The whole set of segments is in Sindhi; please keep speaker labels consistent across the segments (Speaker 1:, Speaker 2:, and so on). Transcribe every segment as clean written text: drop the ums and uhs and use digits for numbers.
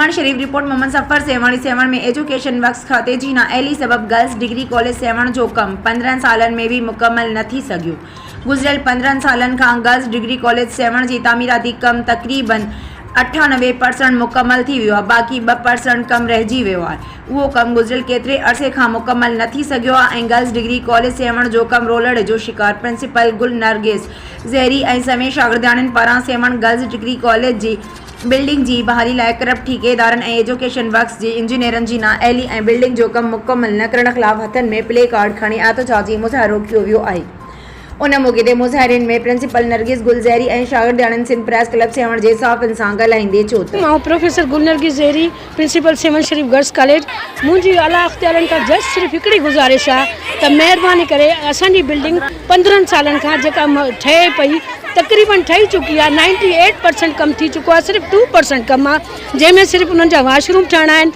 Speaker 1: سيوهڻ شريف، رپورٽ محمد صفر سيوهاڻي، سيوهڻ ۾ ايجوڪيشن ورڪس کاتي جي نااهلي سبب گرلس ڊگري ڪاليج سيوهڻ جو ڪم 15 سالن ۾ به مڪمل نه ٿي سگهيو. گذريل 15 سالن کان گرلس ڊگري ڪاليج سيوهڻ جي تعميراتي ڪم تقريبن 98 پرسنٽ مڪمل ٿي ويو آهي باقي 2 پرسنٽ ڪم رهجي ويو آهي اهو ڪم گذريل ڪيتري عرصي کان مڪمل نه ٿي سگهيو آهي ۽ گرلس ڊگري ڪاليج سيوهڻ جو ڪم رولڙ جو شڪار پرنسپل گل نرگس زهري ۽ سوين شاگردياڻين پاران سيوهڻ گرلس ڊگري ڪاليج جي بلڊنگ جي بحالي لاء ڪرپٽ ٺيڪيدارن ۽ ايجوڪيشن ورڪس جي انجنيئرن جي نااهلي ۽ بلڊنگ جو ڪم مڪمل نه ڪرڻ خلاف هٿن ۾ پلي ڪارڊ کڻي احتجاجي مظاهرو ڪيو ويو آهي. ان موقعي تي مظاهرين ۾ پرنسپل نرگس گل زهري ۽ شاگردياڻين سنڌ پريس ڪلب سيوهڻ جي صحافين سان ڳالهائيندي چيو ته.
Speaker 2: آئون professor Gul Nargis Zehri principal Sehwan Sharif girls college منهنجي اعليٰ اختيارين کان جسٽ صرف هڪڙي گذارش آهي ته مهرباني ڪري اسان جي بلڊنگ پندرهن سالن کان جيڪا ٺهي پئي تقريبن ٺهي چڪي آهي نائنٽي ايٽ پرسنٽ ڪم ٿي چڪو آهي صرف ٽو پرسنٽ ڪم آهي جنهن ۾ صرف انهن جا واش روم ٺهڻا آهن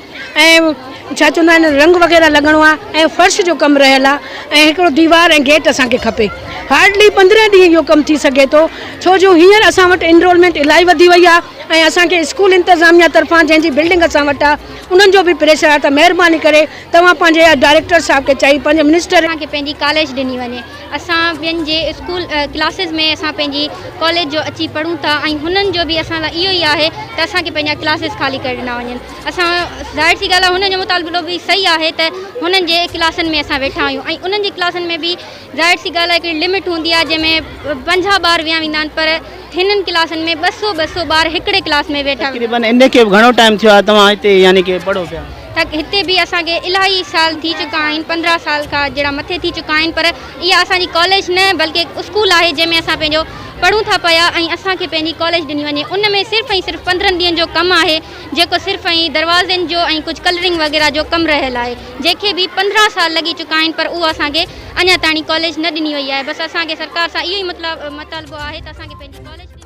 Speaker 2: ۽ ڇا چوندا آهن رنگ وغيره لڳڻو آهي ۽ فرش جو ڪم رهيل آهي ۽ هڪڙو ديوار ۽ گيٽ اسان کي کپي هارڊلي پندرهن ڏينهن اهو ڪم ٿي سگهي ٿو ڇو جو هينئر اسان وٽ انرولمينٽ الاهي وڌي وئي آهي ۽ اسان کي اسڪول انتظاميا طرفان جنهن جي بلڊنگ اسان وٽ آهي انهن جو به پريشر آهي ته مهرباني ڪري توهان پنهنجي ڊائريڪٽر صاحب کي چئي پنهنجي منسٽر
Speaker 3: اسان کي پنهنجي ڪاليج ڏني وڃي اسان ٻين جي اسڪول ڪلاسز ۾ اسان پنهنجي ڪاليج جو اچي پڙهون ٿا ۽ هنن جو به اسان لاء اهو ئي آهي ته اسان کي پنهنجا ڪلاسز خالي ڪري ڏنا وڃن اسان ظاهر سي ڳالهه آهي هنن جو مطالبو به صحيح آهي ته هنن جي ڪلاسن ۾ اسان ويٺا آهيون ۽ انهن جي ڪلاسن ۾ به ظاهر سي ڳالهه آهي هڪڙي لمٽ هوندي آهي جنهن ۾ 50 ٻار ويا ويندا آهن پر هنن ڪلاسن ۾ ٻه سو ٻه سو ٻار هڪڙي ڪلاس ۾ ويٺا ويندا.
Speaker 4: تقريبن ان کي به گهڻو ٽائيم ٿيو آهي توهان هتي يعني ڪي پڙهو پيا؟
Speaker 3: ته هتي به اسان کي الاهي سال ٿي چڪا آهن 15 سال کان جهڙا مٿي ٿي چڪا آهن پر اها اسان جي ڪاليج نه بلڪه هڪ اسڪول آهي جنهن ۾ اسان پنهنجو پڙهون ٿا پيا ۽ اسان کي پنهنجي ڪاليج ڏني وڃي ان ۾ صرف ۽ صرف 15 ڏينهن جو ڪم آهي جيڪو صرف ۽ دروازن جو ۽ ڪجهه ڪلرنگ وغيره جو ڪم رهيل آهي جنهن کي به 15 سال لڳي چڪا آهن پر اهو اسان کي اڃا تاڻي ڪاليج نه ڏني وئي آهي بس اسان کي سرڪار سان اهو ئي مطالبو آهي ته اسان کي پنهنجي ڪاليج.